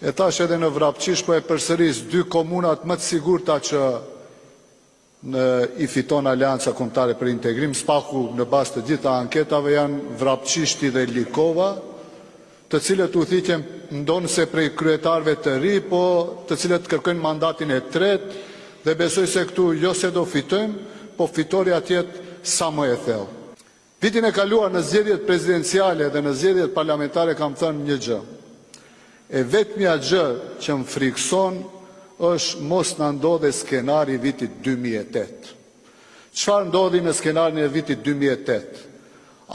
E thashë edhe në Vrapçisht, po e përsëris, dy komunat më të sigurta që në i fiton Aleanca Kombëtare për Integrim, së paku në bazë të gjitha anketave janë Vrapçishti dhe Likova, të cilët udhëhiqen ndonëse prej kryetarëve të ri, po të cilët kërkojnë mandatin e tretë dhe besoj se këtu jo se do fitojmë, po fitorja të jetë sa më e thellë. Vitin e kaluar në zgjedhjet presidenciale dhe në zgjedhjet parlamentare kam thënë një gjë. E vetmja gjë që më frikëson është mos na ndodhe skenari i vitit 2008. Çfarë ndodhi në skenarin e vitit 2008?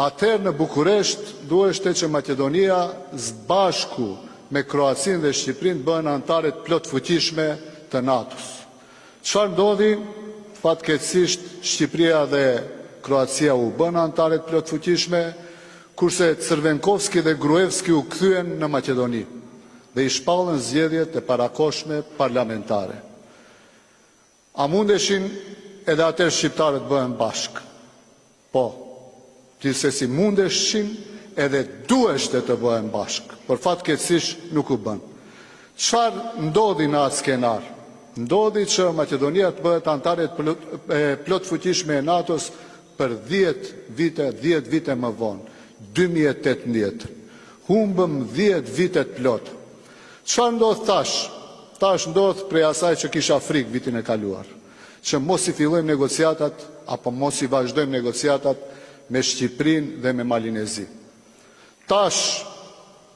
Atëherë në Bukuresht duheshte që Maqedonia së bashku me Kroacinë dhe Shqipërinë të bëhen anëtare të plotfuqishme të NATO-s. Çfarë ndodhi? Fatkeqësisht Shqipëria dhe Kroacia u bënë anëtare të plotfuqishme, kurse Crvenkovski dhe Gruevski u kthyen në Maqedoni dhe i shpallën zgjedhjet e parakohshme parlamentare. A mundeshin edhe atëherë shqiptarët bëhen bashkë? Po, gjithsesi mundeshin edhe duheshte të bëhen bashkë, por fatkeqësisht nuk u bën. Çfarë ndodhi në atë skenar? Ndodhi që Maqedonia të bëhet anëtare e plotfuqishme e NATO-s për 10 vite, 10 vite më vonë, 2018. Humbëm 10 vite të plot. Çfarë ndodh tash? Tash ndodh prej asaj që kisha frikë vitin e kaluar, që mos i fillojmë negociatat apo mos i vazhdojmë negociatat me Shqipërinë dhe me Malin e Zi. Tash,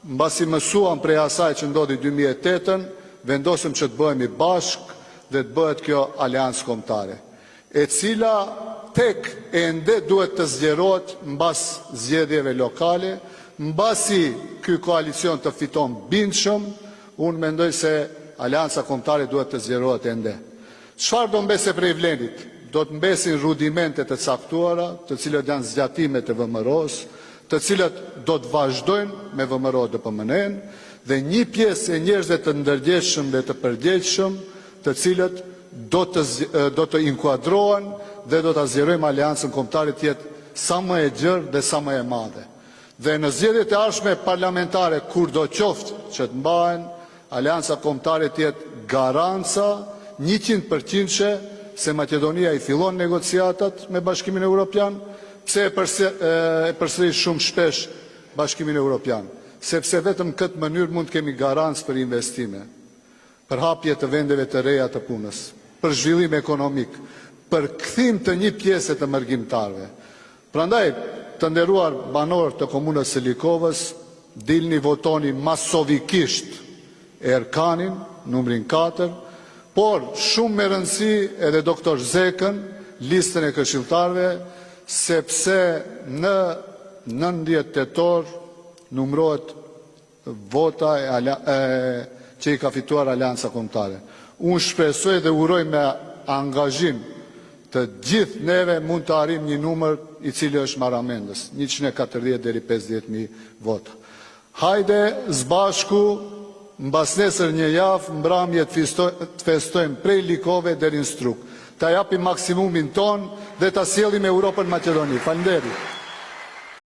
mbasi mësuam prej asaj që ndodhi 2008-ën, vendosëm që të bëhemi bashkë dhe të bëhet kjo aleancë kombëtare, e cila tek ende duhet të zgjerohet mbas zgjedhjeve lokale, mbasi ky koalicion të fiton bindshëm, unë mendoj se Aleanca Kombëtare duhet të zgjerohet ende. Çfarë do mbese prej Vlenit? Do të mbesin rudimente të caktuara, të cilët janë zgjatime të VMRO-s, të cilët do të vazhdojnë me VMRO DPMNE-n dhe një pjesë e njerëzve të ndërgjegjshëm dhe të përgjegjshëm, të cilët do të do të inkuadrohen dhe do ta zgjerojmë Aleancën Kombëtare të jetë sa më e gjerë dhe sa më e madhe. Dhe në zgjedhjet e ardhshme parlamentare, kur do qoftë që të mbahen, Aleanca Kombëtare të jetë garanca 100% se Maqedonia i fillon negociatat me Bashkimin Evropian, pse e përsëris shumë shpesh Bashkimin Evropian, sepse vetëm në këtë mënyrë mund të kemi garancë për investime, për hapje të vendeve të reja të punës, për zhvillim ekonomik, për kthim të një pjese të mërgimtarëve. Prandaj, të nderuar banorë të komunës së Likovës, dilni votoni masovikisht Erkanin, numrin 4, por shumë me rëndësi edhe doktor Zekën, listën e këshilltarëve, sepse në 19 tetor numërohet vota e, e që i ka fituar Aleanca Kombëtare. Unë shpresoj dhe uroj me angazhim të gjithë neve mund të arrijmë një numër i cili është marramendës, 140 deri 50.000 vota. Hajde s'bashku mbas nesër një javë mbramje të festojmë prej Likove deri në Strugë. Ta japim maksimumin ton dhe ta sjellim Europën në Maqedoni. Faleminderit.